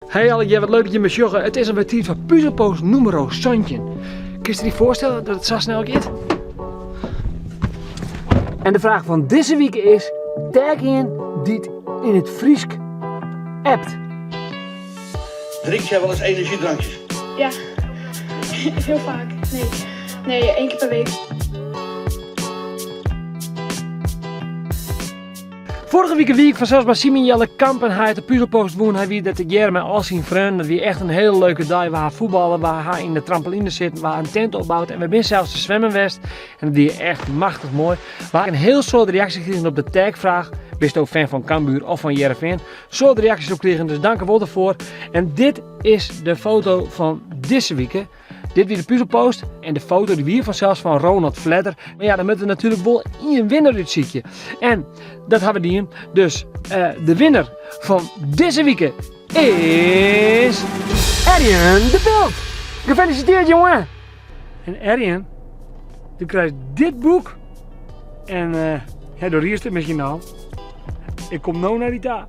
Hey allegear, wat leuk dat jimme sjogge. It is alwer tiid foar Puzelpost nûmero 17. Kinst dy foarstelle dat it sa snel giet? En de fraach fan dizze wike is: tag ien dy't yn it Frysk appt. Drink jij wel eens energiedrankjes? Ja, heel vaak. Nee, nee, één keer per week. Foarige wike wie ik fansels by Simon Jelle Kamp en hy hat de puzelpost wûn. Hy wie der tegearre mei al syn freonen. Dat wie echt in hiele leuke dei. We ha fuotballe, we ha yn de trampoline sitten, we ha in tent opboud en we binne sels te swimmen west. En dat wie echt machtich moai. We ha in hiel soad reaksjes krigen op de tagfraach. Bisto fan fan Cambuur of fan Hearrenfean? Soad reaksjes op krigen, dus dank wol derfoar. En dit is de foto fan dizze wike. Dit wie de puzelpost en de foto die wie fansels fan Ronald Vledder. Mar ja, dan moatte we natuerlik wol ien winner útsykje. En dat ha we dien. Dus uh, de winner fan dizze wike is Erjen de Bilt. Gefeliciteerd jongen! En Erjen, du krijst dit boek. En uh, ja, do riest it miskien al. Ik kom no nei dy ta.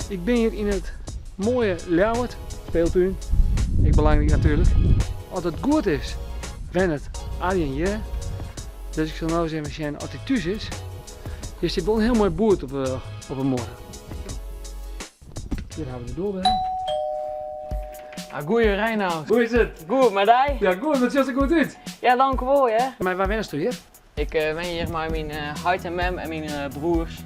Ik bin hjir yn it moaie Ljouwert, speeltuin. Ek belangryk natuerlik. As it goed is, wennet Arjen hjir. Dus ik sil no ris even sjen oft hy thús is. Hjir stiet wol in hiel moai boerd op de, op de muorre. Hjir hawwe we de doarbel. Ah, goeie Reinoud. Hoe is it? Goed, mei dy? Ja, goed, wat sjochst der goed út. Ja, dankjewol hear. Mar wêr wennesto hjir? Ik wenje hjir mei myn heit en mem en myn broers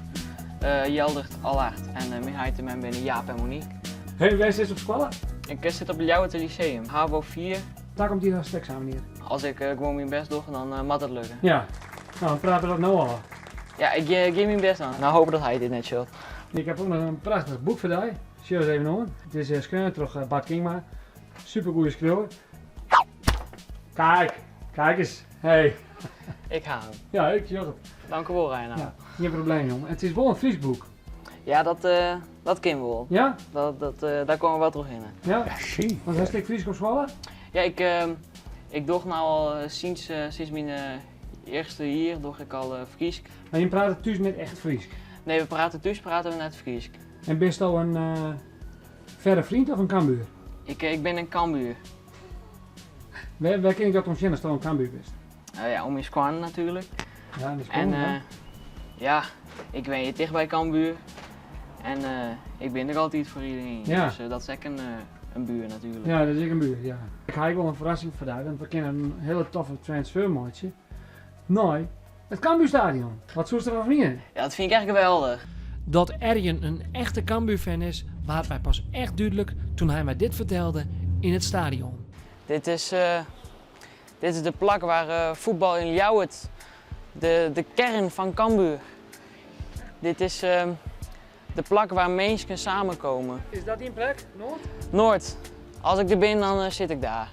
Jeldert, Allard en myn heit en mem binne Jaap en Monique. Hey, wêr sitst op skoalle? Ik sit op it Ljouwerter Lyceum, havo 4. Takom jier hast eksamen hjir? As ik gewoan myn bêst doch, dan moat it lukke. Ja, no dan prate we dat no ôf. Ja, ik gean myn bêst dwaan. No hoopje dat hy dit net sjocht. Ik ha ek noch in prachtich boek foar dy. Sjoch ris even oan. It is skreaun troch Bart Kingma. Supergoeie skriuwer. Kijk, kijk eens. Hey. Ik ha him. Ja, ik sjoch it. Dankjewol, Reinoud. Ja, gjin probleem, jongen. It is wol in Frysk boek. Ja, dat, uh, dat kin wol. Ja? Dat, dat, uh, dêr komme we wel trochhinne. Ja? Ja, zeker. Want hast ek Frysk op skoalle? Ja, ik, uh, ik doch no al sinds, sinds myn earste jier doch ik al Frysk. Mar jim prate thús net echt Frysk? Nee, we prate thús prate we net Frysk. En bisto in verre vriend of in Cambuur? Ik, ik bin in Cambuur. Wêr, wêr kin ik dat oan sjen asto in Cambuur bist? Ja, oan myn skuon natuerlik. Ja, de skuon, En ja. ja, ik wenje ticht by Cambuur. En ik bin der altyd foar iedereen. Ja. Dus dat is ek in, in buur natuerlik. Ja, dat is ek in buur, ja. Ik ha ek wol in ferrassing foar dy, want we kinne in hiele toffe transfer meitsje nei it Cambuurstadion. Wat soest derfan fine? Ja, dat fyn ik echt geweldich. Dat Erjen in echte Cambuur-fan is, waard my pas echt dúdlik toen hy my dit fertelde yn it stadion. Dit is, dit is de plak waar fuotbal yn Ljouwert, de, de kern fan Cambuur. Dit is de plak waar minsken samenkomen. Is dat dyn plek, Noard? Noard. As ik der bin, dan sit ik dêr.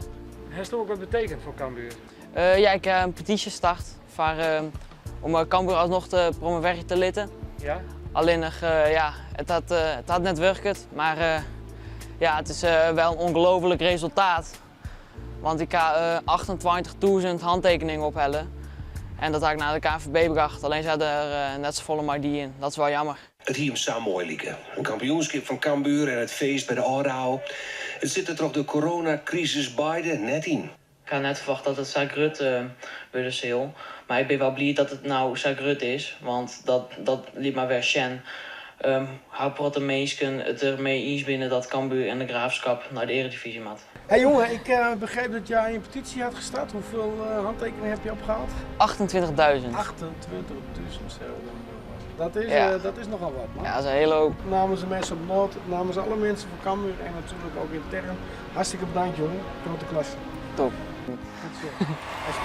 Hasto ek wat betekend foar Cambuur? Ja, ik ha in petysje start foar, om Cambuur alsnoch te promovearje te litten. Ja. Allinnich, ja, it hat, it hat net wurket, mar ja, it is wel in ongelooflik resultaat. Want ik ha 28.000 hantekeningen ophelle en dat ha ik nei de KNVB brocht. Allinne se ha der net safolle mei dien. Dat is wel jammer. It hie him sa moai like. In kampioenskip fan Cambuur en it feest by de ôfdou. It sit der troch de coronakrisis beide net yn. Ik ha net ferwachte dat it sa grut wurde sil, mar ik bin wel bliid dat it no sa grut is, want dat, dat lit mar wer sjen hoe protte minsken it der mei iens binne dat Cambuur en de Graafschap nei de earedivyzje moat. Hey jongen, ik uh, begreep dat jij een petitie had gestart. Hoeveel uh, handtekeningen heb je opgehaald? 28.000. 28.000, zo. Dat is, ja. uh, dat is nogal wat, man. Ja, dat is een hele hoop. Namens de mensen op Noord, namens alle mensen van Cambuur en natuurlijk ook intern. Hartstikke bedankt, jongen. Grote klasse. Top.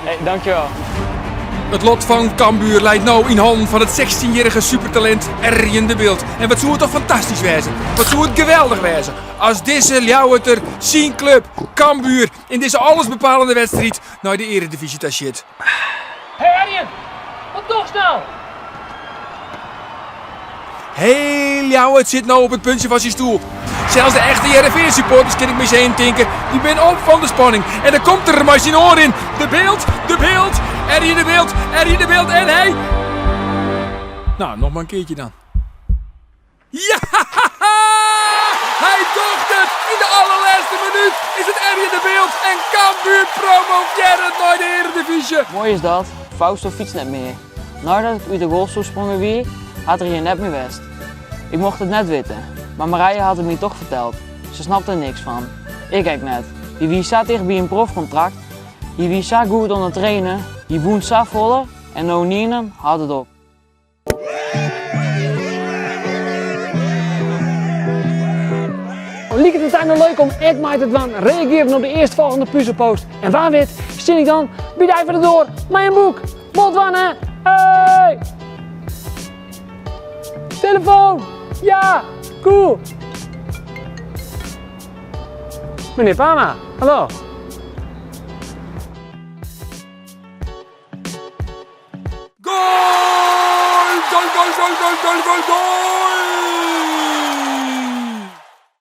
Hey, dankjewel. It lot fan Cambuur leit no yn hannen fan it 16-jierrige supertalint Erjen de Bildt. En wat soe it toch fantastysk wêze, wat soe it geweldich wêze as dizze Ljouwerter syn klup Cambuur yn dizze allesbepalende wedstriid nei de earedivyzje ta sjit. Hey Erjen, wat dochst no? Heel Ljouwert sit no op it puntsje fan syn stoel. Sels de echte Hearrenfean-supporters kin ik my sa tinke, dy binne op fan de spanning. En dan komt er mei syn oanrin. De Bildt, de Bildt, Erjen de Bildt, Erjen de Bildt en hy... Nou, noch mar in keartje dan. Ja! Promovearret nei de Eredivyzje! Moai is dat, Fausto fytst net mear. Neidat ik út de rolstoel sprongen wie, hat er hjir net mear west. Ik mocht it net witte, mar Marije hat it my toch ferteld. Se snapt der niks fan. Ik ek net. Hy wie sa ticht by in profkontrakt, hy wie sa goed oan it trainen, hy wûn safolle en no ynienen hâldt it op. Liket it dy no leuk om ek mei te dwaan? Reagearje op de earstfolgjende puzelpost. En wa wit, stean ik dan by dy foar de doar mei in boek. Wol dwaan hè? Hey! Telefoon! Ja! Cool! Menear Pama, hallo.